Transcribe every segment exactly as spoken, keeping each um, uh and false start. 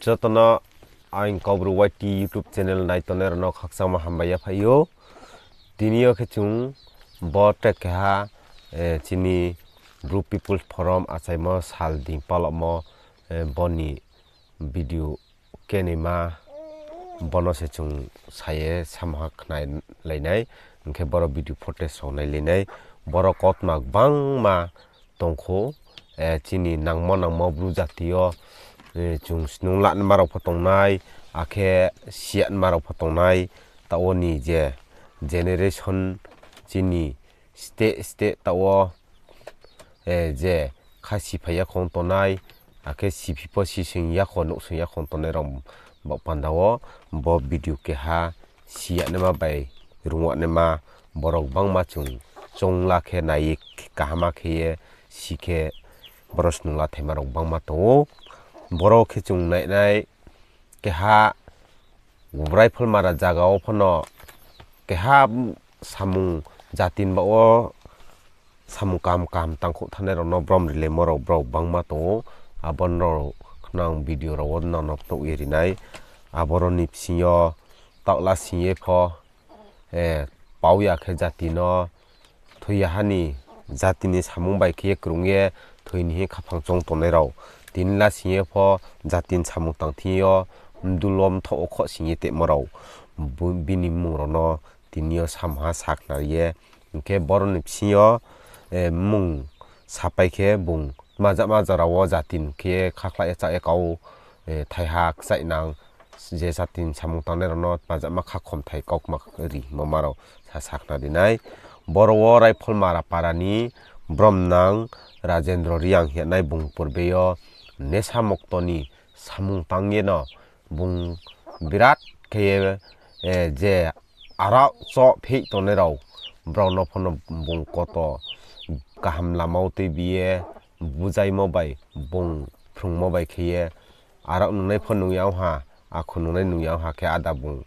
Joto no aini Kaubru Y T YouTube channel nai tongnai rao no khakchangma hambai yaphaih ou. Tini yo khe chung bo track keha, chini Bru People's Forum achaimo sal ding palamo, bo ni video kenaima, bo no se chung sa ye samha khnalai nai, hing khe boro video footage rao nailai nai, boro kautma gbangma tong khou, chini nangmo nangmo Bru jati yo, chung snung lanma rao pho tongnai, akhe siyatma rao pho tongnai, taoh wo ni je generation chini state state taoh wo, je kha siphai yakhong tongnai, akhe siphi pho sising yakhong nouhsing yakhong tongnai rao baoh panda wo bo video keha siyanaima bai rungwanaima borok gbangma chung choungla khe nai ye kaham khe ye si khe boro snunglathaima rao gbangma tong ou. Boro khe chung nainai keha Raifalmara zaga wo phano keha samung jati ni baoh wo samung kaham kaham tangkhouh thanai rao no brom rilaimo rao brao gbangma tong ou. Abo no rao khnang video rao wo nono touh ye ri nai. Aboro ni bsing yo taoh lasing ye pho, pau ya khe jati no thoi ya ha ni jati ni samung bai khe ye krung ye thoi ni hing khaphang choung tongnai rao. Tini lasing ye pho jati ni samung tang thing yo mdul wo mthoh wo khoh sing ye tongmo rao, bini mmung rao no tini yo samha sakhnari ye. Hing khe boro ni bsing yo mmung sapai khe bung tmajama jora wo jati ni khe ye khakhlai ye chá ye kau, thaiha kchaih nang, je jati ni samung tangnai rao no tmajama khakhomthai kaukma ri hingmo ma rao sa sakhnari nai. Boro wo Raifalmara para ni bromnang Rajendra Reang hing ye nai bung purbe yo nesa mokto ni samung tang ye no bung birat khe ye, je arao choh pheih tongnai rao, brao no phano bung koto kaham lama wo tuibi ye, bujaimo bai, bung phrungmo bai khe ye, arao nungnai pho nung ya ong ha, akhu nungnai nung ya ong ha khe ada bung,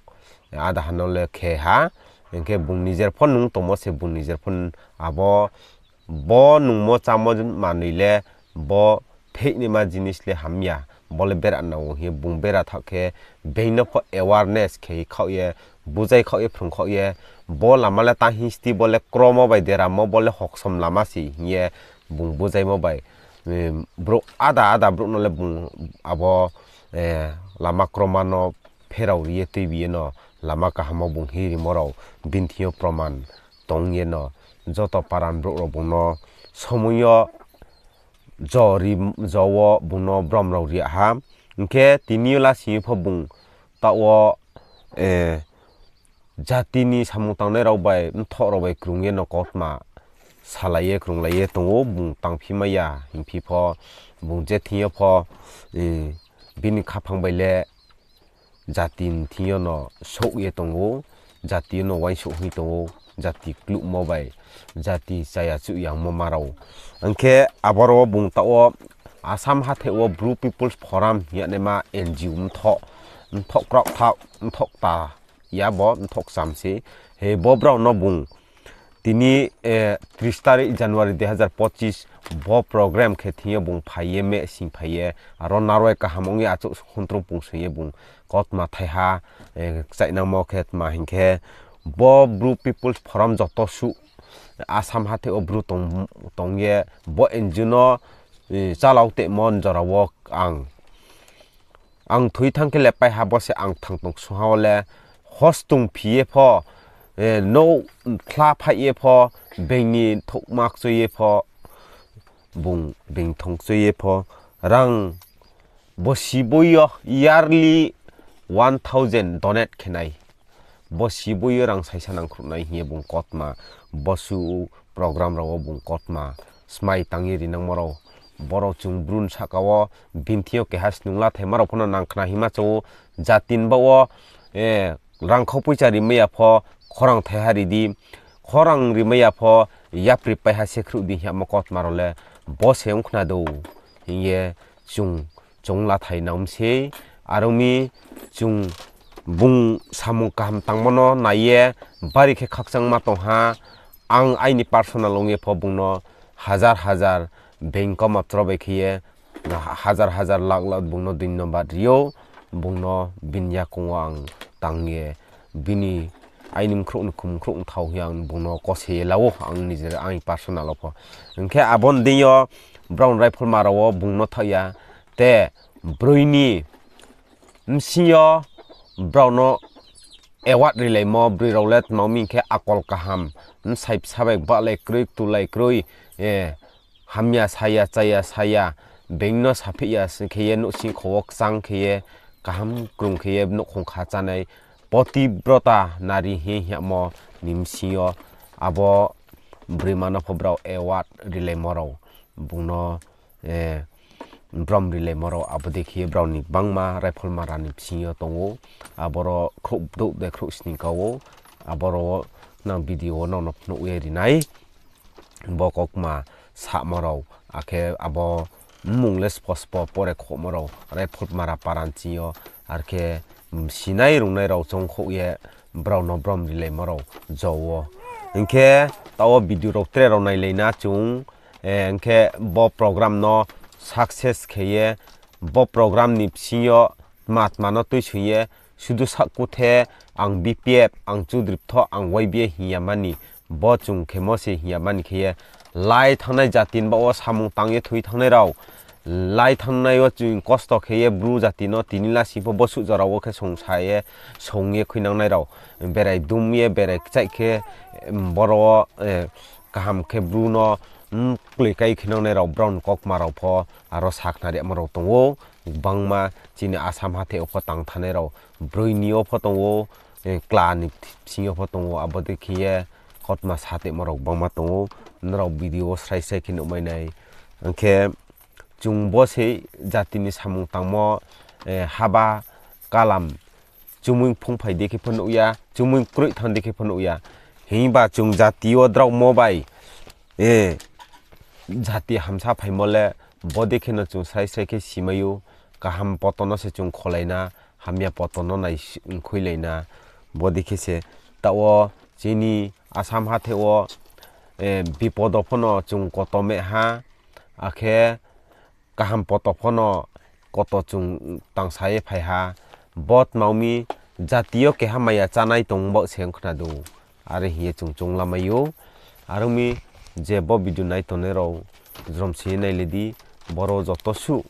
ada ha no le khe ha, hing khe bung nijer pho nung tongmo se bung nijer pho abo bo nungmo chámo manoi le bo pheihnaima jinis le hamya, bo le bera nang ou hing ye bung bera thaoh khe, being no pho awareness khe khaoh ye, bujai khaoh ye, phrung khaoh ye, bo lama le tang hing sti, bo le kromo bai deramo, bo le hoksom lama se hing ye bung bujaimo bai, brouh ada ada brouh no le bung abo lama kroma no pherao ri ye tuibi ye no lama kaham wo bung hing rimo rao bini thing yo proman tong ye no joto paran brouh rao bung no somoi yo jo ri, jo wo bung no brom rao ri ha. Hing khe tini yo lasing ye pho bung taoh wo jati ni samung tangnai rao bai, mthoh rao bai krung ye no kautma salai ye krunglai ye tong ou, bung tangphi mai ya hingphi pho, bung je thing yo pho, bini khaphang bai le jati ni thing yo no souh ye tong ou, jati yo no uaingsouh hing tong ou, jati kluhmo bai, jati chaya chuh yangmo ma rao. Hing khe aboro wo bung taoh wo Assam hathái wo Bru People's Forum hing yagnaima N G O mthoh, mthoh kraoh thaoh, mthoh kta ya bo, mthoh kcham se. He bo brao no bung tini, tris tarik January dui hazar pochis bo program khe thing yo bung phai ye, meh sing phai ye, aro narwai kaham ong ye achouh khuntru pung sing ye bung kautma thaiha, kchaih nangmo khe tma hing khe, bo Bru People's Forum joto suh Assam hathái wo Bru tong, tong ye bo N G O no, chálau tongmo jora wo ang ang thoi thanng khe le paiha bo se ang thang tong sungha wo le hostung phi ye pho, nouh khla phaih ye pho, being ni thouhma kchoi ye pho, bung being thong kchoi ye pho, rang bo si boi yo yearly one thousand donate khe nai. Bo si boi yo rang saisa nangkhruh nai hing ye bung kautma, bo suh program rao wo bung kautma smai tang ye ri nangmo rao, borao chung Bru ni sahka wo bini thing yo keha snunglathaima rao phano nang khna hingma chong ou, jati ni baoh wo, rangkhau poicha rimai ya pho, khorang thaiha ri di, khorang rimai ya pho, yapri paiha se khruh di hingmo kautma rao le bo se ong khna dou hing ye chung, chung lathai nang mi sei, are ong mi chung bung samung kaham tangmo no nai ye bari khe khakchangma tong ha, ang aini personal ong ye pho bung no hazar hazar being kau maptro bai khe ye, hazar hazar lakh lakh bung no dui number ri ou, bung no bini yakung wo ang tang ye bini aini mkhrouh ni khum mkhrouh mthao hing ye ang bung no kose ye la ou, ang nijer aini personal wo pho. Hing khe abo ni deing yo brao ni raipholma rao wo bung no thaoh ya, te broi ni bsing yo brao no award rilaimo, broi rao le tma ong mi hing khe akol kaham, bsai bsa bai bahlai kroi, ktulai kroi, hamya saya, chaya saya, being no saphih ya khe ye, nouhsing kho wo kchang khe ye, kaham krung khe ye nouhkhong kha chánai, potibrota nari hing ye hingmo ni bsing yo abo broima no pho brao award rilaimo rao, bung no brom rilaimo rao, abo dei khe ye brao ni gbangma raipholma rao ni bsing yo tong ou. Aboro khrouh bdouh de khrouh sning ka ou, aboro nang video wo nang no phnuh ye ri nai. Bo kautma samo rao, akhe abo mmung le spo spo pore khohmo rao, raipholma rao para ni bsing yo, arkhe sinai rungnai rao choungkhouh ye brao no brom rilaimo rao jo wo. Hing khe taoh wo video rao tre rao nailai na chung, hing khe bo program no success khe ye, bo program ni bsing yo tma tma no tuisoing ye, sudu saohkuthe ang BPF, ang Chudri Pthoh, ang YBA hing ya mani, bo chung khemo se hing ya mani khe ye, lai thanngnai jati ni baoh wo samung tang ye thoi thanngnai rao, lai thanngnai wo chung kosto khe ye Bru jati no tini lasing pho bo suh jora wo khe songsa ye, song ye khuinangnai rao, berai dum ye, berai kchaih khe, boro wo, kaham khe Bru no, mkloi kai khuinangnai rao, brao ni kautma rao pho, aro sakhnari yamo rao tong ou, gbangma chini Assam hathái wo pho tang thanngnai rao, broi ni yo pho tong ou, kla ni bsing yo pho tong ou, abo dei khe ye kautma satongmo rao gbangma tong ou, nrao video wo srai srai khe nuhmai nai. Hing khe chung bo se jati ni samung tangmo, haba kalam, chumui phungphai dei khe pho nuh ya, chumui kroih thanng dei khe pho nuh ya. Himba chung jati wo draomo bai, jati hamsa phaimo le, bo dei khe no chung srai srai khe simai ou, kaham poto no se chung kholai na, hamya poto no nai khuilai na, bo dei khe se taoh wo chini Assam hathái wo, bipodo pho no chung koto meh ha, akhe kaham poto pho no koto chung tangsa ye phai ha. Bo tma ong mi, jati yo keha maya chánai tong baoh se ong khna do. Are hing ye chung choung lamai ou. Are ong mi, je bo video nai tongnai rao, jrom se ye nailai di, boro joto suh,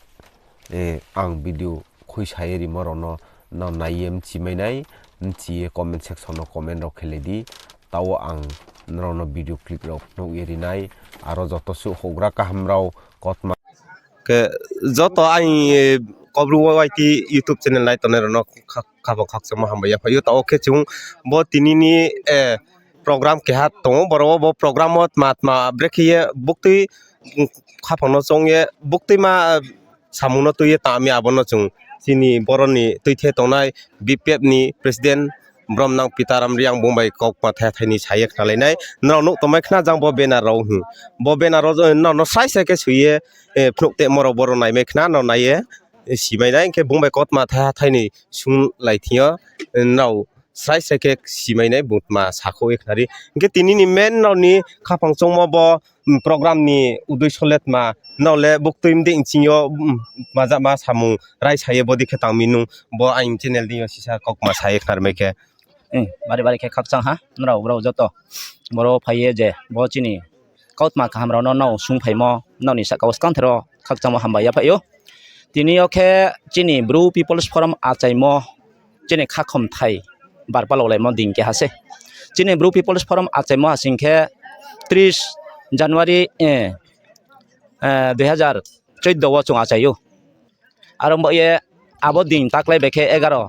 ang video khuisa ye rimo rao no, nrao nai ye mchimai nai, mchi ye comment section no comment rao khelai di. Taoh wo ang nrao no video clip rao phnuh ye ri nai, aro joto suh houhgra kaham rao kautma. Khe joto aini Kaubru Y T YouTube channel nai tongnai rao no kha-, khaphang khakchangmo hambai yaphaih ou. Taoh wo khe chung bo tini ni, program keha tong ou, boro wo bo program wo tma tma brekhe ye buktui khaphang no choung ye, buktuima samung no tui ye tang mi, abo no chung chini boro ni tuithe tongnai BPF ni president Bromnang Pitaram Reang bung bai kautma thaiha thai ni sa ye khnalai nai. Nrao nuh tongmai khna jang bo banner rao hing. Bo banner rao nrao no srai srai khe soi ye, phnuh tongmo rao boro naimai khna, nrao nai ye, simai nai, hing khe bung bai kautma thaiha thai ni sunglai thing yo, nrao srai srai khe simai nai, bung tma sakhouh ye khnari. Hing khe tini ni main nrao ni khaphang choungmo bo, program ni uddesho le tma, nrao le buktui mdei nching yo, tma jama samung raisa ye bo dei khe tang mi nung, bo aini channel deing yo sisa kautma sa ye khnari mai khe. Bari bari khe khakchang ha, nrao brao joto. Boro phai ye je, bo chini kautma kaham rao no nrao sungphaimo, nrao ni sahka wo skangther wo khakchangmo hambai yaphaih ou. Tini yo khe chini Bru People's Forum achaimo, chini khakhomthai bar palao laimo din keha se. Chini Bru People's Forum achaimo hasing khe tris January, dui hazar choudo wo chung achai ou. Are ong ba ye abo din taklai bai khe egaro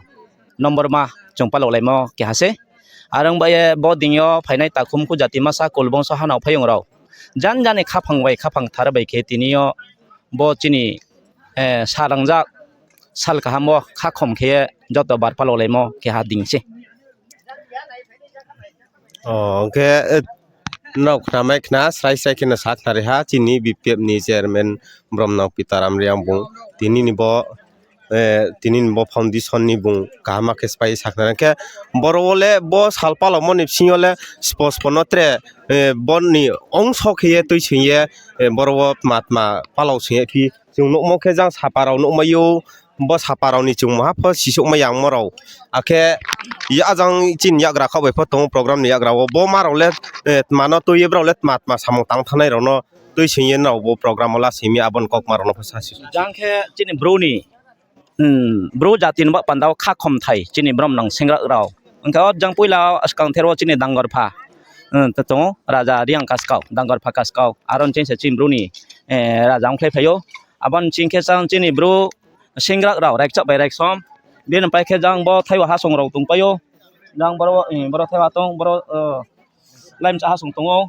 number ma chung palao laimo keha se. Are ong ba ye bo din yo phainai takhum khu jati masa kulbongso hanao phaiyong rao, jan jani khaphang bai khaphang thar bai khe tini yo bo chini, sarangjak sal kaham wo khakhom khe ye joto bar palao laimo keha din se. Hing khe, nrao khnamai khna, srai srai khe no sa khnari ha, chini BPF ni chairman Bromnang Pitaram Reang bung, tini ni bo, tini ni bo foundation ni bung kaham khe sphai ye sa khnari khe, boro wo le bo sal palaomo ni bsing yo le spo spo no tre, bo ni ongso khe ye tuisoing ye, boro wo tma tma palao soing ye phi, chung nuhmo khe jang sapa rao nuhmai ou, Bo sapa rao ni chungmo ha pho sisouhmai yangmo rao. Akhe ya jang chini yagra khaoh bai pho tong ou program ni yagra wo. Bo ma rao le, eh, tma no tui ye brao le tma tma samung tang thanai rao no tuising ye nrao bo program wo lasing mi abo ni kaukma rao no pho sa si. Jang khe chini Bru ni, hmm, Bru jati ni baoh panda wo khakhomthai chini bromnang senggra rao. Hing khe o jang poila skang ther wo chini Dangorpha, hmm, to tong ou, Raja Reang Kaskau, Dangorpha Kaskau. Aro ni ching se chini Bru ni, eh, raja ongkhlai phai ou. Abo ni ching khe sang chini Bru senggra rao, raikchak bai raiksom. Bini pai khe jang bo Thaiwa hasong rao tongpai ou. Jang boro, eh, boro Thaiwa tong, boro, eh, Laimcha hasong tong ou.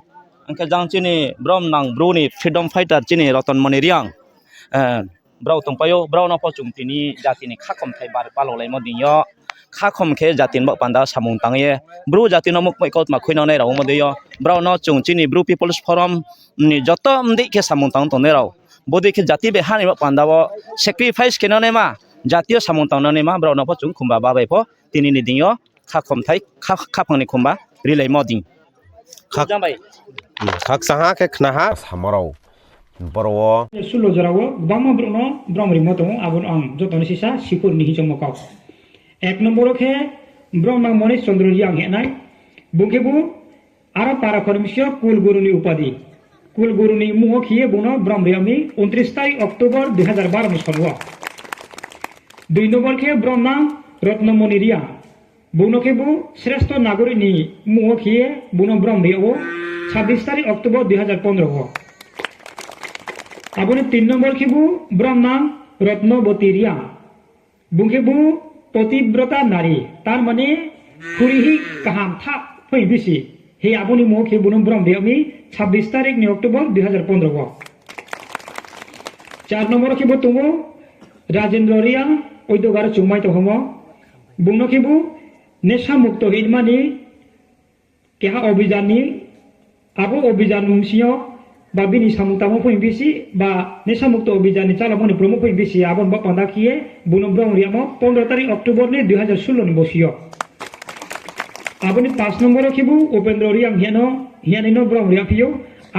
Hing khe jang chini bromnang Bru ni freedom fighter chini Roton Moni Reang, eh, brao tongpai ou. Brao no pho chung tini jati ni khakhomthai bar palolaimo deing yo. Khakhom khe jati ni baoh panda samung tang ye, Bru jati no mukmoi kautma khuinangnai rao ongmo deing yo. Brao no chung chini Bru People's Forum ni joto mdei khe samung tang tongnai rao, bodei khe jati bai ha ni baoh panda wo sacrifice khe nangnaima, jati yo samung tang nangnaima, brao no pho chung khumba ba bai pho tini ni deing yo khakhomthai, kha-, khaphang ni khumba rilaimo deing. Khak-, jang bai. Hmm, khakchang ha khe khna ha. Samo rao boro wo. Sulo jora wo gbangma brouh no brom rimo tong ou, abo no ang joto no sisa sikhur ni hing chongmo kau. Ek number wo khe bromnang Monis Chandra Reang hinai. Bung khe bo aro para khormsio Kulguru ni upadi. Kulguru ni mmung wo khe ye bung no brom ri yag mi ঊনত্রিশ তারিখ October দুই হাজার বারো ni sal wo. Dui number khe bromnang Rotnomoni Reang. Bung no khe bo শ্রেষ্ঠ নাগরিক ni mmung wo khe ye bung no brom ri yag ou ছাব্বিশ তারিখ October দুই হাজার পনেরো wo. Abo ni তিন number khe bo bromnang Rotnoboti Reang. Bung khe bo পতিব্রতা নারী, তার মানে khurihi kaham tha phoing bisi. He abo ni mmung wo khe bung no brom ri yag mi ছাব্বিশ তারিখ ni October দুই হাজার পনেরো wo. চার number wo khe bo tong ou Rajendra Reang, oido garo chungmai tonghomo. Bung no khe bo নেশা মুক্ত hinma ni keha অভিযান ni, abo অভিযান bsing yo ba bini samung tangmo phoing bisi ba নেশা মুক্ত অভিযান ni chalamo ni promo phoing bisi, abo ni baoh panda khe ye bung no brom ri yagmo পনেরো তারিখ October ni দুই হাজার ষোলো ni bosi yo. Abo ni পাঁচ number wo khe bo Upendra Reang hingnai no brom ri yagphi ou,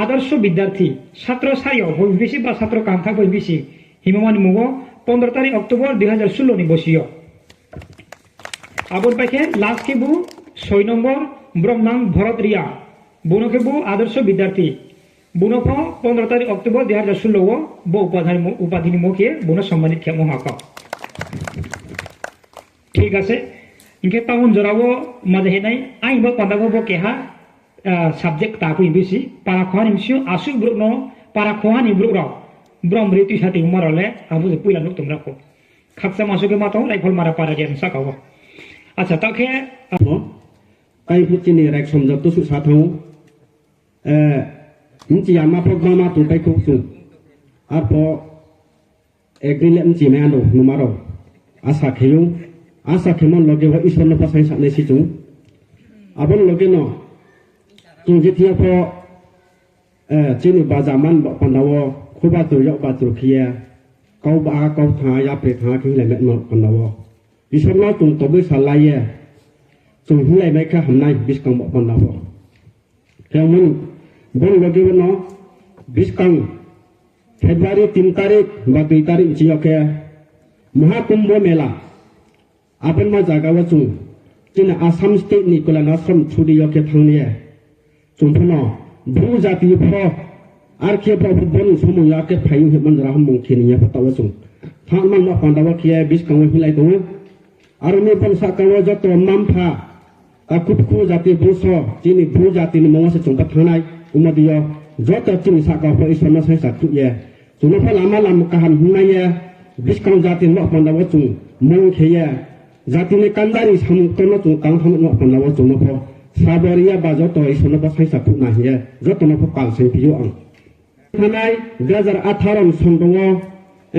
আদর্শ বিদ্যার্থী, ছাত্র সারি yo phoing bisi ba ছাত্র kaham tha phoing bisi, himoma ni mmung wo পনেরো তারিখ October দুই হাজার ষোলো ni bosi yo. Abo ni pai khe last khe bo ছয় number bromnang Bharat Reang. Bung no khe bo আদর্শ বিদ্যার্থী. Bung no pho পনেরো তারিখ October দুই হাজার ষোলো wo bo upadhi ni mmung khe bung no সম্মানিত khemo ha kau. ঠিক আছে. Hing khe taoh jora wo maja hinai, ang bo panda wo bo keha, ah, subject kta phoing bisi, para khoha ni bsing yo asuh brouh no, para khoha ni brouh rao brom ri tuisa tongma rao le abo je poila nuh tong ra kho. Khakchangma suh khe ma tong, Raipholmara para area ni sahka wo. Acha, taoh khe, ah, no, tai phu chini raiksom joto suh sa thanng ou. Eh, bchi ya ma pho gbangma tongpai khou chung. Arpho agree le bchi mai ano numa rao. Asa khe ou. Asa khemo loge wo Isor no pho saingsa nai si chung. Abo ni loge no chung je thing yo pho, eh, chini baja man baoh panda wo khuba chru yak ba chru khe ye, kau ba kau tha, yapri tha khe hinglai mai baoh panda wo Isor no chung toboi salai ye, chung hinglai mai khe hamnai buskang baoh panda wo. Khe amo ni, bo ni loge wo no buskang February তিন তারিখ ba দুই তারিখ bchi yo khe Mahakumbh Mela. Abo ni ma zaga wo chung, chini Assam state ni Kalyan Ashram chudi yo khe thanng ye, chung pho no, Bru jati pho, ar khe pho bo ni somung yo khe phai ou hingmo jora hamung khe ni ya pho taoh wo chung thanng man no panda wo khe ye buskang wo hinglai tong ou. Aro ni pho sahka wo joto mma-mpha, takhu bukhu jati bungso, chini Bru jati ni mmung wo se chung pho thanng nai, ongmo dei yo, joto chini sahka pho Isor no saingsa khruh ye, chung no pho lama lama kaham hingnai ye, buskang jati ni baoh panda wo chung mung khe ye, jati ni kandari samung ktor no chung tang thanng ni baoh panda wo chung no pho srabo ri ya ba joto Isor no pho saingsa khruh na hing ye, joto no pho kal saingphi ou ang. Thanai দুই হাজার আঠারো ni songdong wo,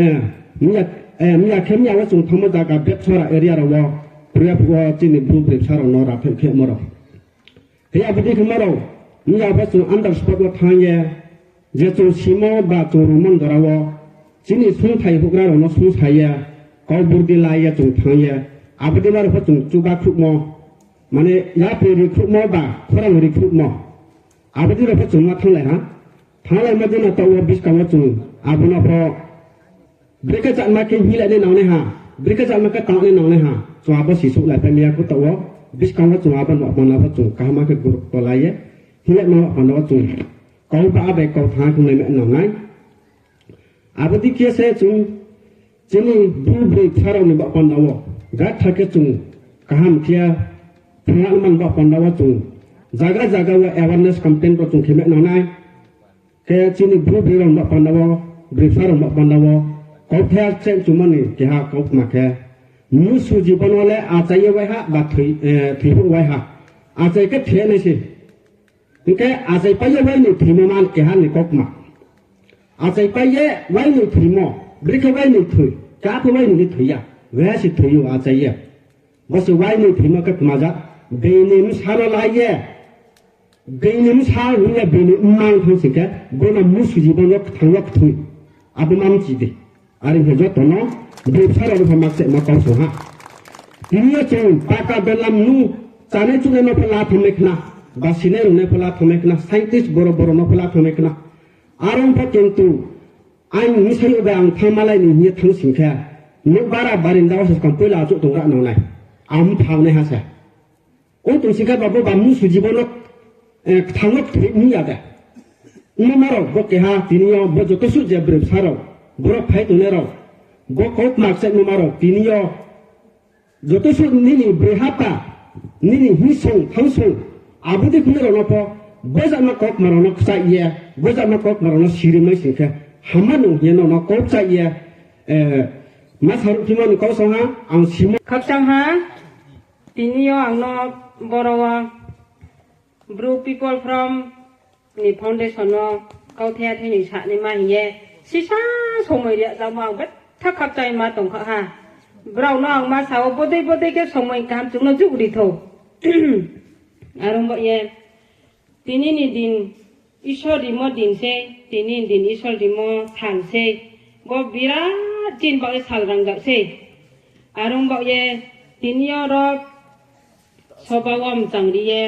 eh, miya, eh, miya khe miya wo chung thanngmo zaga Bepsora area rao wo, Priyapur wo chini Bru Bru bsa rao no rapheh khemo rao. He abo dei khemo rao, miya pho chung under spot wo thanng ye, je chung simo ba chung rungmo ni jora wo, chini sungthai houhgra rao no sungsa ye, kau burdi la ye chung thanng ye, abo dei ma rao pho chung chuba khruhmo, mane yapri ri khruhmo ba khorang ri khruhmo. Abo dei rao pho chung ma thannglai ha. Thannglaimo dei no taoh wo buskang wo chung abo no pho brekhe chatma khe hinglai nai nangnai ha. Brekhe jama khe tangnai nangnai ha, chung abo sisouhlaipai mi ya khe taoh wo, buskang wo chung abo ni baoh panda wo chung kaham khe gurutto la ye, hinglai ma baoh panda wo chung kau ba bai kau thanng khe nai ma nangnai. Abo dei khe se chung chini bru broi bsa rao ni baoh panda wo, gatha khe chung kaham khe ye phunga man baoh panda wo chung zaga zaga wo awareness campaign rao chung khe ma nangnai. Khe chini bru broi rao ni baoh panda wo, broi bsa rao ni baoh panda wo, kauthai se chungmo ni keha kautma khe, mnusu jibon wo le achai ye waiha ba thoi, eh, thoi phuh waiha. Achai khe thoi nai se. Hing khe achaipai ye wainoi thoimo man keha ni kautma. Achaipai ye wainoi thoimo, brekhe wainoi thoi, khe apho wainoi ni thoi ya, waiha se thoi ou achai ye. Bo se wainoi thoimo khe tma ja, beini bsa no la ye, beini bsa hing ye beini mmang thanng sing khe, bo no mnusu jibon wo kthang wo kthoi. Abo ma mchi di. Are khe joto no, broi bsa rao no pho makchaihma kau song ha. Tini yo chung paka dolam nu, chanai chunai no pho la thanngmai khna, ba sinai rungnai pho la thanngmai khna, scientist boro boro no pho la thanngmai khna. Are ong pho kintu, aini bsayouh bai ang thanngmalai ni hing ye thanng sing khe, nouh bara barinda wo se skang poila achouh tong ra nangnai. Ang mphang naiha se. Ong tong sing khe ba bo ba mnusu jibon no, eh, kthang no kthoi ni ya de. Ongmo ma rao bo keha tini yo bo joto suh je broi bsa rao, boro phai tongnai rao, bo kautma kchaihmo ma rao tini yo joto suh nini broi hapha, nini hingsong thangsong, abo dei khunai rao no pho, bo jama kautma rao no kchaih ye, bo jama kautma rao no sirimai sing khe, hama nung hing ye no no kau kchaih ye, eh, ma saruh phimo ni kau song ha, ang simo. Khakchang ha, tini yo ang no boro wo Bru People Forum ni foundation no kauthai athai ni sanaima hing ye, sisa somoi ri yagmo ang betha khakchangma tongkha ha. Brao no ang ma sa wo bodei bodei khe somoi kaham chung no juh ri thou. Are ong baoh ye, tini ni din Isor rimo din sei, tini ni din Isor rimo sal sei, bo birat chini baoh ye sal rangzag sei. Are ong baoh ye, tini yo ro soba wo mchang ri ye,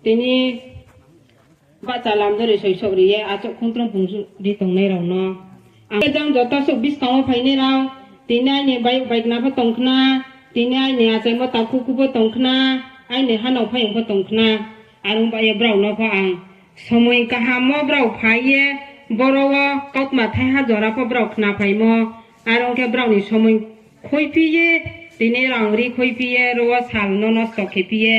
tini bahcha lam dori soisouh ri ye, achouh khongtrong phung ri tongnai rao no. Ang jang joto suh buskang wo phainai rao, tini aini bayouh bai khna pho tong khna, tini aini achaimo takhu khu pho tong khna, aini hanao phaiyong pho tong khna, are ong baoh ye brao no pho ang somoi kaham wo brao phai ye, boro wo kautma thaiha jora pho brao khna phaimo, are ong khe brao ni somoi khuiphi ye, tini rang ri khuiphi ye, ro wo sal no nosto khephi ye,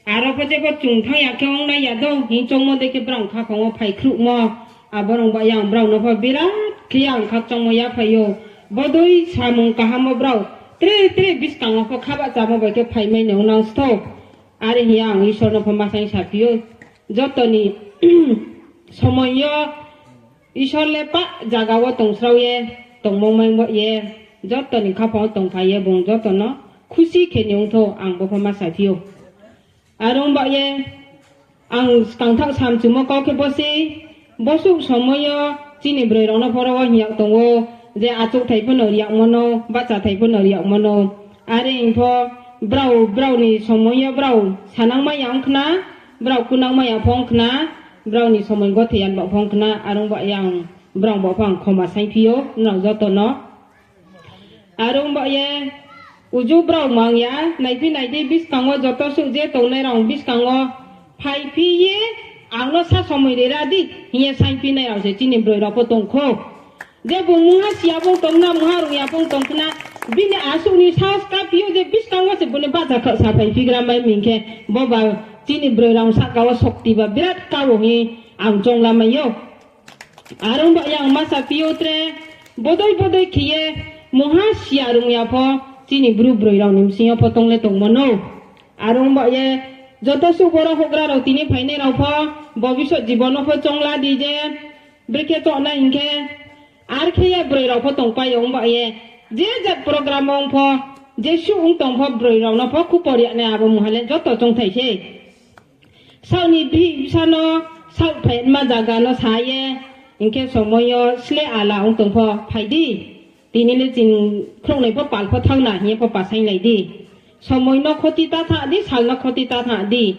aro pho jepho chung thanng ya khe ong nai ya dou hing choungmo dei khe brao khaphang wo phai khruhmo, abo rung ba yang brao no pho birat khe yang khakchangmo yaphai ou. Bodei samung kaham wo brao tre tre buskang wo pho kha bahchamo bai khe phaimai ni ong nang sthou. Are hing ye ang Isor no pho ma saing saphi ou. Joto ni somoi yo Isor le pah zaga wo tongsrao ye, tongmung mai bo ye, joto ni khaphang wo tongphai ye bung joto no khusi khe ni ongthou, ang bo pho ma saphi ou. Are ong ba ye, ang skangthaoh samchumo kau khe bo sei, bosuh somoi yo chini broi rao no pho ro wo hing yag tong ou, je achouhthai pho no ri yagmo no, bahchathai pho no ri yagmo no. Are hing pho, brao, brao ni somoi yo brao sanangmai ya ong khna, brao kunangmai ya pho ong khna, brao ni somoi gothei yan ba pho ong khna, are ong ba ye ang brao ba pho ang khoma saingphi ou, nrao joto no. Are ong ba ye, uju brao mang ya, naiphi nai di buskang wo joto suh je tongnai rao buskang wo phaiphi ye, ang no sa somoi ri ra di, hing ye saingphi nai rao se chini broi rao pho tong khou. Je bung mungha si ya bung tong khna, mungha rung ya bung tong khna, bini asuh ni sahos kaphi ou je buskang wo se bung ni bahcha khaoh sa phaiphi gra mai mi hing khe, bo ba chini broi rao sahka wo sokti ba birat ka ou hing ang choung lamai ou. Are ong ba ye ang ma saphi ou tre, bodei bodei khe ye, mungha si ya rung ya pho, chini bru broi rao ni bsing yo pho tong le tongmo no. Are ong ba ye, joto suh boro houhgra rao tini phainai rao pho, bobisot jibon no pho choung la di je, brekhe choungnai hing khe, are khe ye broi rao pho tongpai ong ba ye, je jat program ong pho, jesuh ong tong pho broi rao no pho khupor ya nai abo mungha le joto choungthai sei. Saoh ni bihih bsa no, saoh phaima zaga no sa ye, hing khe somoi yo sleh ala ong tong pho phai di. Tini le ching khrouhnoi pho pal pho thanng na hing ye pho pasainglai di. Somoi no khoti ta thanng di, sal no khoti ta thanng di.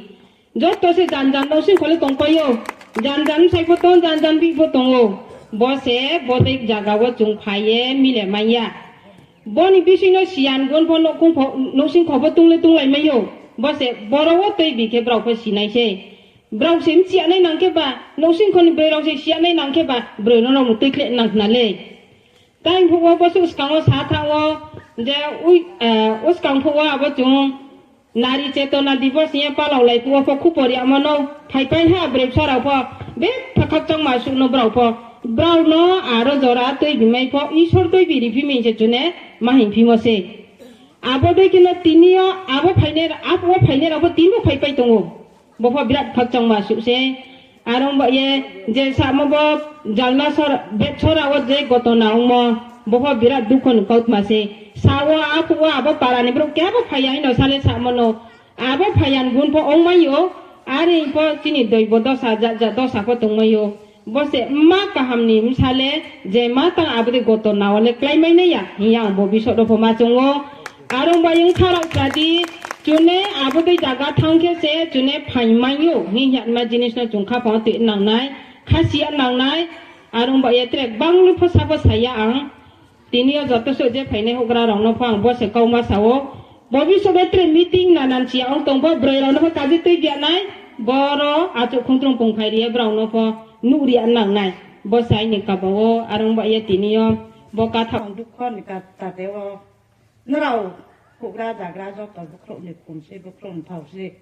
Joto se jan jan no sing kho le tongpai ou. Jan jan bsai pho tong, jan jan bihih pho tong ou. Bo se bodei zaga wo chung phai ye mile mai ya. Bo ni bising no siyan gun pho nouhsing kho pho tong le tonglai mai ou. Bo se boro wo tuibi khe brao pho sinai sei. Brao se mchiya nai nang khe ba, nouhsing kho ni broi rao se siya nai nang khe ba, broi no no mung tuikhle nang khna le. Tai phuh wo bo suh skang wo sa thanng wo, je, uskang phuh wo abo chung Nari Chetona Divos hing ye palaolai phuh wo pho khupor yagmo no phaipai ha, brepsa rao pho, bepha khakchangma suh no brao pho, brao no aro jora tuibi mai pho, Isor tuibi riphi mi se chune ma hingphimo se. Abo dei khe no tini yo abo phainai, abo phainai rao pho tini bo phaipai tong ou. Bo pho birat khakchangma suh se. Are ong ba ye, je samo bo Jalna sor, Betsora wo je gotona ongmo, bo pho birat dukho ni kautma se. Sa wo, aphuh wo abo para ni brouh kebo phai ya hing no sa le samo no. Abo phai ya ni gun pho ongmai ou, are pho chini doibo dosa, jat jat dosa pho tongmai ou. Bo se mma kaham ni bsa le, je ma tang abo dei gotona wo le kláimai nai ya hing ye ang bo bisoh no pho ma choung ou. Are ong ba ye bkha rao sa di, chune abo dei zaga thanng khe se chune phaimai ou hing ye ma jinis no chung khaphang wo tui nang nai, khasi ya nang nai. Are ong ba ye tre gbang no pho sa pho sa ya ang. Tini yo joto suh je phainai houhgra rao no pho ang bo se kauma sa ou. Bo bisoh no tre meeting nanan si ya ong tong pho, broi rao no pho kaji tuibi ya nai, boro achouh khongtrong pungphai ri ye brao no pho nuh ri ya nang nai. Bo se aini kaba wo, are ong ba ye tini yo bo katha dukho ni kata te wo. Nrao houhgra zagra joto bukhrouh ni khum se, bukhrouh ni thao se.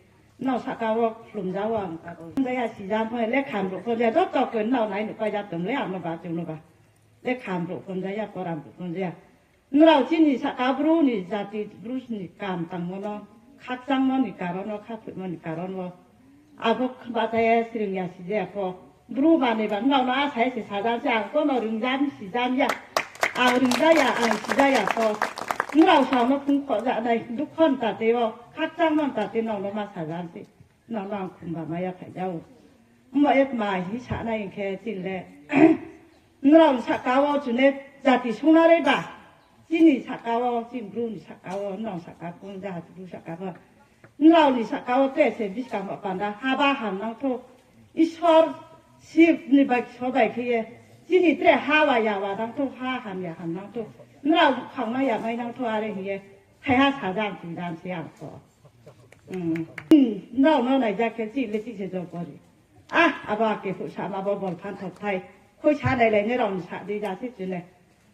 Nrao sahka wo khlumja wo ang kabo. Jaya sijam pho, lekha brouh pho jaya, joto khe nrao nai nuh pai ja tong le ang no ba, chung no ba. Lekha brouh pho jaya, pora brouh pho jaya. Nrao chini sahka Bru ni jati, Bru ni kam tangmo no, khakchangmo ni karon wo, khaphoihmo ni karon wo. Abo bahcha ye sring ya, sija ya pho. Bru manoi ba nrao no asa ye se sajam se, ang kono ringjam sijam ya. Ang ringja ya, ang sija ya pho. Nrao sa no phung khohja nai, dukho ni tate wo, khakchangmo ni tate nrao no ma sajam se. Nrao no ang khumba mai ya phai ja ou. Mbo ye tma hing sa nai hing khe chini le. Nrao ni sahka wo chune jati sungnari ba. Chini sahka wo, chini Bru ni sahka wo, nrao sahka pho, jati Bru sahka pho. Nrao ni sahka wo tre se buskang ba panda, haba hamnang thou. Isor, Sib ni bai kso bai khe ye. Chini tre ha wa ya wa nang thou, ha ham ya ham nang thou. Nrao khangmai ya mai nang thou, are hing ye. Thaiha sajam, tijam se ang pho. Nrao no naija khe chih le chih se jopori. Ah, abo ake phuh sama bo bol phanthok thai. Khoi sa nailai nai rao ni sa dei ja se chune.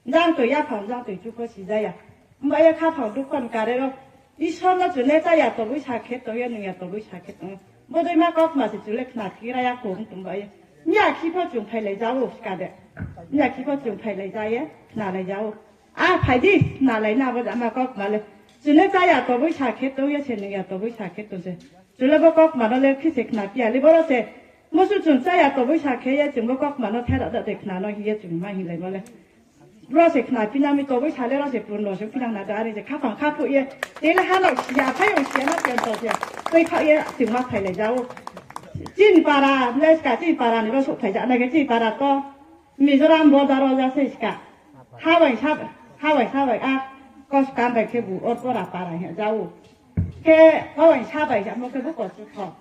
Jang toi yaphang, jang toi chu pho sija ya. Mba ye khaphang dukho ni kare rao. Isor no chune chá ya toboi sa khe tong ye, nung ya toboi sa khe tong ye. Bodei ma kautma se chule khna phi ra ya kho hing tong ba ye. Miya khi pho chung phailai ja ou ska de. Miya khi pho chung phailai ja ye, khnalai ja ou. A phai di, khnalai na bo jama kautma le. Chune chá ya toboi sa khe tong ye se, nung ya toboi sa khe tong se. Chule bo kautma no le khi se khna phi ya le boro se. Mosu chung chá ya toboi sa khe ye, chung bo kautma no thera da de khna no hing ye chung ma hinglaimo le. Ro se khna phi na mi toboi sa le ro se purno se phinang na da are je khaphang khaphuh ye. Tele ha no siya, phai ong siya na pen to se. Tui khaoh ye chung ma phailai ja ou. Chini para, le ska chini para ni ro souhphai ja na khe chini para to. Mizoram border wo ja se ska. Hawai sa, hawai sa bai a, koskam bai khe bu or pora para hing ja ou. Khe hawai sa bai ja mo khe bu kostu tho.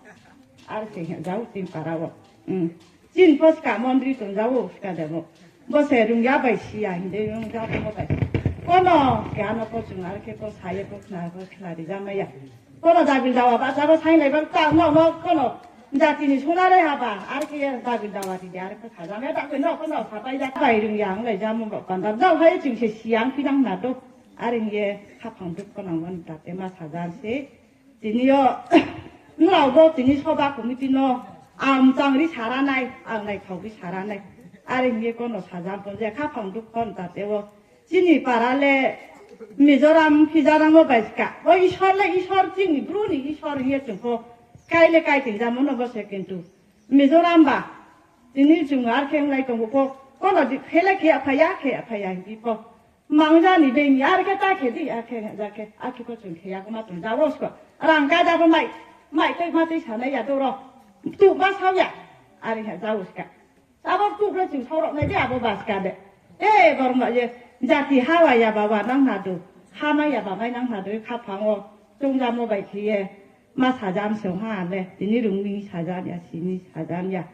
Are se hing ja ou chini para wo. Chini pho ska mondri tong ja ou ska de bo. Bo se rung ya bai si ya hing de rung ja bo bai. Kono keha no pho chung are khe pho sa ye pho khna pho khna ri ja mai ya. Kono dabil dawa bahcha bo sainglai ba ta no no kono jati ni suna re haba, are khe ye dabil dawa ri de, are khe sajam ya, ta khe no kono sapai ja bai rung ya, ang lai ja mo ba panda. Dao hai chung se siya ang phinang na do. Are hing ye khaphang dukho nang bo ni ta te ma sajam se. Tini yo, nrao bo tini soba committee no, ang chang ri sara nai, ang naithao ri sara nai. Are hing ye kono sajam pon je khaphang dukho ni ta te wo. Chini para le Mizoram phijanangmo bai ska. O Isor le Isor, chini Bru ni Isor hing ye chung pho. Kai le kai tingjamo no bo se kintu. Mizoram ba. Tini chung ar khe onglai tong pho. Kono di khe le khe ya phai ya, khe ya phai ya hing pho. Mangja ni being ar khe ta khe di, ar khe ja khe, ar khe pho chung khe ya khe ma tong ja wo sko. Rang ka ja pho mai, mai tei ma tei sanai ya do ro. Tu ma sao ya. Are hing ja wo ska. Abo kuk le chung saoh rao nai de abo baska de. E, borma ye, jati ha wa ya ba wa nang na do, ha mai ya ba mai nang na do, khaphang wo, chongjamo bai khe ye, ma sajam se ha le, tini rung ni sajam ya, sini sajam ya.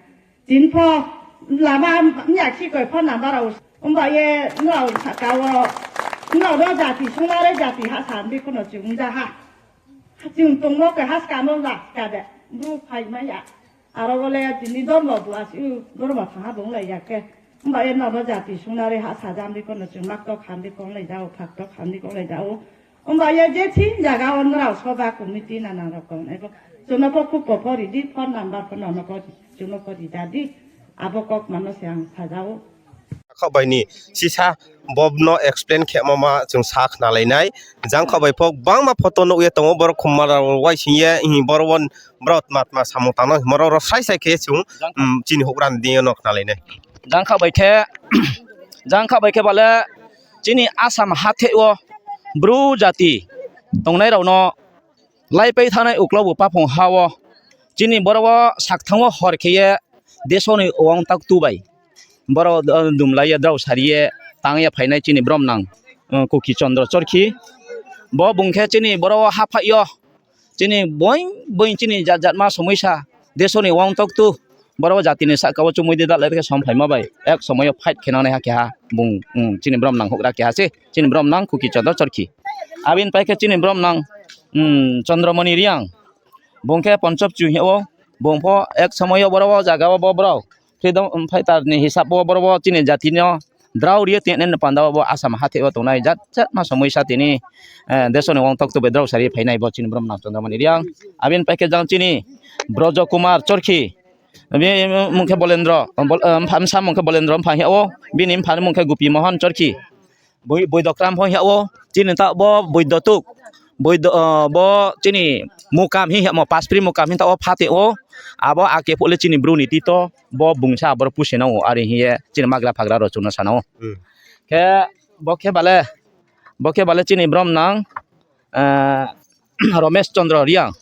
Tini pho, lama, mya khi koi pho number rao, ongba ye, nrao saka wo, Nrao no jati sungnari jati hahsa hing phi pho no chung ongja ha. Chung tongmo khe haska no laska de, bru phaimai ya. Aro bo le tini dormo bu asi, dormo thangha bo onglai ya khe. Himba ye nrao no jati sungnari hahsa jam di pho no chung makto kham di pho onglai ja ou, phakto kham di pho onglai ja ou. Himba ye je thing zaga wo nrao soba committee nana rokong nai bo. Chung no pho khupo pho ri di, phone number pho no no pho chung no pho ri ja di. Abo kaukma no se ang sa ja ou. Khaoh bai ni sisa bo no explain khe ma ma chung sa khnalai nai. Jang khaoh bai pho gbangma photo nuh ye tong ou, boro khumma rao waising ye, hing boro wo brao tma tma samung tang no himo rao ro srai srai khe chung, chini houhgra ni deing yo no khnalai nai. Jang khaoh bai khe, jang khaoh bai khe ba le chini Assam hatheh wo bru jati tongnai rao no laipai thanngnai uklau bu paphung ha wo chini boro wo sakthanng wo hor khe ye deso ni uang taktu bai boro, eh, dumlai ye drao sari ye tang ye phainai chini bromnang, eh, Kuki Chondro Chorkhi. Bo bung khe chini boro wo haphaih yo chini boing boing chini jat jatma somoisa, deso ni uang taktu, boro wo jati ni sahka wo chumui di dalai khe somphaima bai ek somoi yo fight khe nangnaiha keha bung, chini bromnang houhgra keha se, chini bromnang Kuki Chondro Chorkhi. Abo ni pai khe chini bromnang, Chondromoni Reang, bung khe Ponchopchu hing ou, bung pho ek somoi yo boro wo zaga wo bo brao freedom fighter ni hisab wo boro wo chini jati no drao ri ye tingnai ni panda wo bo Assam hatheh wo tongnai jat jatma somoisa tini, eh, deso ni uang taktu bai drao sari phainai bo chini bromnang Chondromoni Reang. Abo ni pai khe jang chini Brojo Kumar Chorkhi, bini mung khe Bolendro, bol-, eh, mpha, bsa mung khe Bolendro mpha hing yag ou, bini mpha ni mung khe Gopi Mohan Chorkhi. Boi-, Boidokram pho hing yag ou, chini taoh bo Boidotuk, Boido-, eh, bo chini Mukam hing yagmo, Paspri Mukam hing taoh wo pha tong ou, abo ake phuh le chini bru ni tito, bo bungsa aboro pusi nang ou, are hing ye chini magra phagra rao chung no sa nang ou. Khe bo khe ba le, bo khe ba le chini bromnang, eh, Romesh Chondro Reang.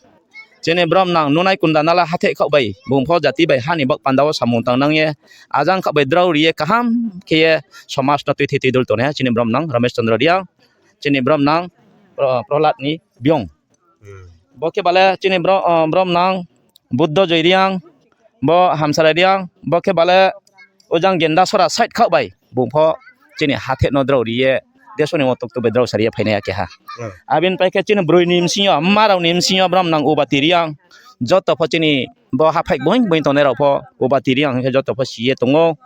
Chini bromnang Nunai Kunda Nala hatheh khaoh bai, bung pho jati bai ha ni baoh panda wo samung tang nang ye, ajang khaoh bai drao ri ye kaham khe ye somaj no tuithi tuidul tongnaiha chini bromnang Romesh Chondro Reang, chini bromnang Pro-, Prohlad ni Biong. Bo khe ba le chini bro-, eh, bromnang Buddho Joi Reang, bo Hamsara Reang, bo khe ba le ojang Gendasora side khaoh bai, bung pho chini hatheh no drao ri ye, deso ni uang taktu bai drao sari ye phainai ya keha. Abo ni pai khe chini broi ni bsing yo, mma rao ni bsing yo bromnang Ubati Reang, joto pho chini bo haphaih boing boing tongnai rao pho Ubati Reang hing khe joto pho si ye tong ou.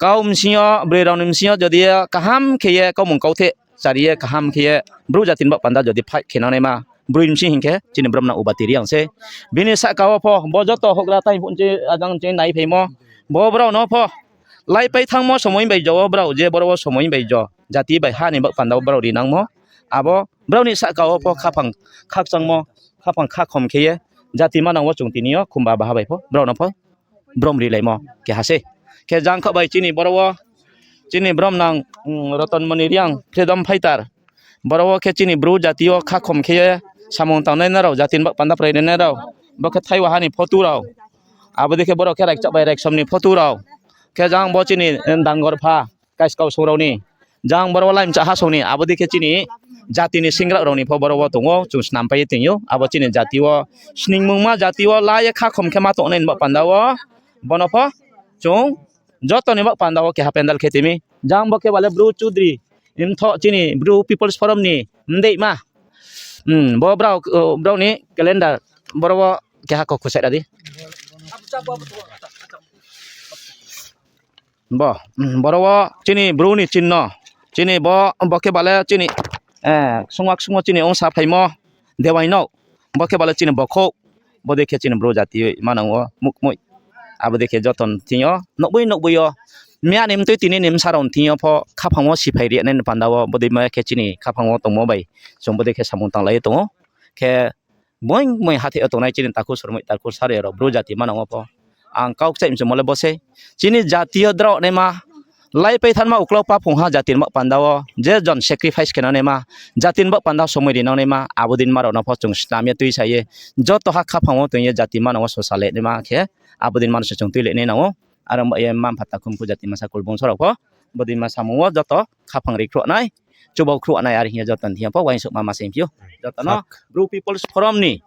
Kau bsing yo, broi rao ni bsing yo jodi ye kaham khe ye kaumung kautheh chari ye kaham khe ye bru jati ni baoh panda jodi fight khe nangnaima broi bsing hing khe chini bromnang Ubati Reang se. Bini sahka wo pho bo joto houhgra tai phuh nchi ajang nchi nai phaimo, bo brao no pho laipai thanngmo somoi bai jo wo brao je boro wo somoi bai jo jati bai ha ni baoh panda wo brao ri nangmo, abo brao ni sahka wo pho khaphang khakchangmo, khaphang khakhom khe ye jati manang wo chung tini yo khumba baha bai pho brao no pho brom rilaimo keha se. Khe jang khaoh bai chini boro wo chini bromnang, Rotonmoni Reang, freedom fighter. Boro wo khe chini bru jati yo khakhom khe ye samung tangnai nrao, jati ni baoh panda prai rinai rao. Bo khe Thaiwa ha ni photo rao. Abo dei khe boro khe Raikchak bai Raiksom ni photo rao. Khe jang bo chini, eh, Dangor pha, Kaiskau song rao ni. Jang boro wo Laimchak ha song ni. Abo dei khe chini jati ni singgra rao ni pho boro wo tong ou, chung snampai ye tong ou. Abo chini jati wo, sningmungma jati wo la ye khakhom khe ma tongnai ni baoh panda wo. Bono pho chung joto ni baoh panda wo keha pandal khe timi. Jang bo khe ba le bru chudri, mthoh chini bru People's Forum ni mdeihma. Bo brao, brao ni calendar boro wo keha kau khusaih ra di. Bo, boro wo chini bru ni chinno, chini bo, bo khe ba le chini, eh, sungwa ksung wo chini ongsa phaimo, dewai no, bo khe ba le chini bokhouh, bo dei khe chini bru jati manang wo muhkmoih. Abo dei khe joto ni thing yo, nouhboi nouhboi yo, miya ni mtui tini ni bsa rao ni thing yo pho khaphang wo siphai ri nai ni panda wo, bo dei ma khe chini khaphang wo tongmo bai, chung bo dei khe samung tanglai ye tong ou. Khe boing boing hathái yo tongnai chini takhu sormoi takhu sare rao bru jati manang wo pho. Ang kau kchaih mchumo le bo sei. Chini jati yo drao naima, laipai thanma uklau paphung ha jati ni baoh panda wo, je jon sacrifice khe nang naima, jati ni baoh panda somoi ri nang naima, abo dei ma rao no pho chung snam ye tuisa ye, joto ha khaphang wo tong ye jati manang wo sosa le naima khe, abo dei ma no se chung tui le nai nang ou. Aro ba ye mma mpha takhu mkhu jati masa kulbung sorao pho, bo dei ma samung wo joto khaphang ri khruh nai, chubau khruh nai, are hing ye joto ni thing yo pho uaingsouhma ma se phi ou. Joto no Bru People's Forum ni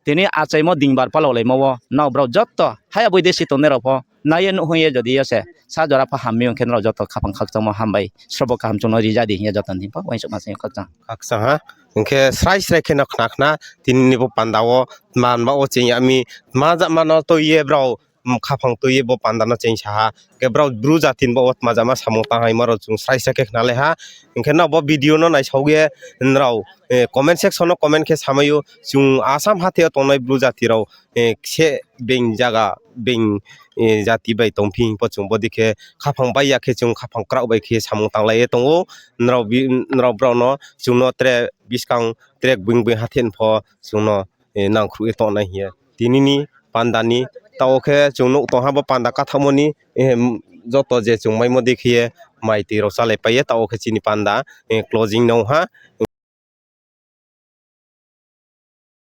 tini achaimo dingbar palaolaimo wo nrao brao joto haya boidesi tongnai rao pho, nai ye nuh hing ye jodi yo se sa jora pho ham mi ong khe nrao joto khaphang khakchangmo hambai srobo kaham chung no ri ja di hing ye joto ni pho uaingsouhma sing yo khakchang. Khakchang ha. Hing khe srai srai khe no khna khna tini ni bo panda wo tma ba wo cheng ya mi, tma jama no tui ye brao, khaphang tui ye bo panda no cheng sa ha. Hing khe brao Bru jati ni baoh wo tma jama samung tang haimo rao chung srai srai khe khna le ha. Hing khe nrao bo video no naisao ye nrao comment section no comment khe samai ou, chung Assam hathái yo tongnai Bru jati rao, kse being zaga being jati bai tongphi hing pho chung bodei khe khaphang bai ya khe chung khaphang kraoh bai khe samung tanglai ye tong ou. Nrao brao no chung no tre buskang tre being being hathái ni pho chung no nangkhruh ye tongnai hing ye. Tini ni panda ni taoh wo khe chung nuh tong ha bo panda kathaohmo ni, joto je chung maimo dei khe ye mai tui rao chálaipai ye taoh wo khe chini panda closing no ha.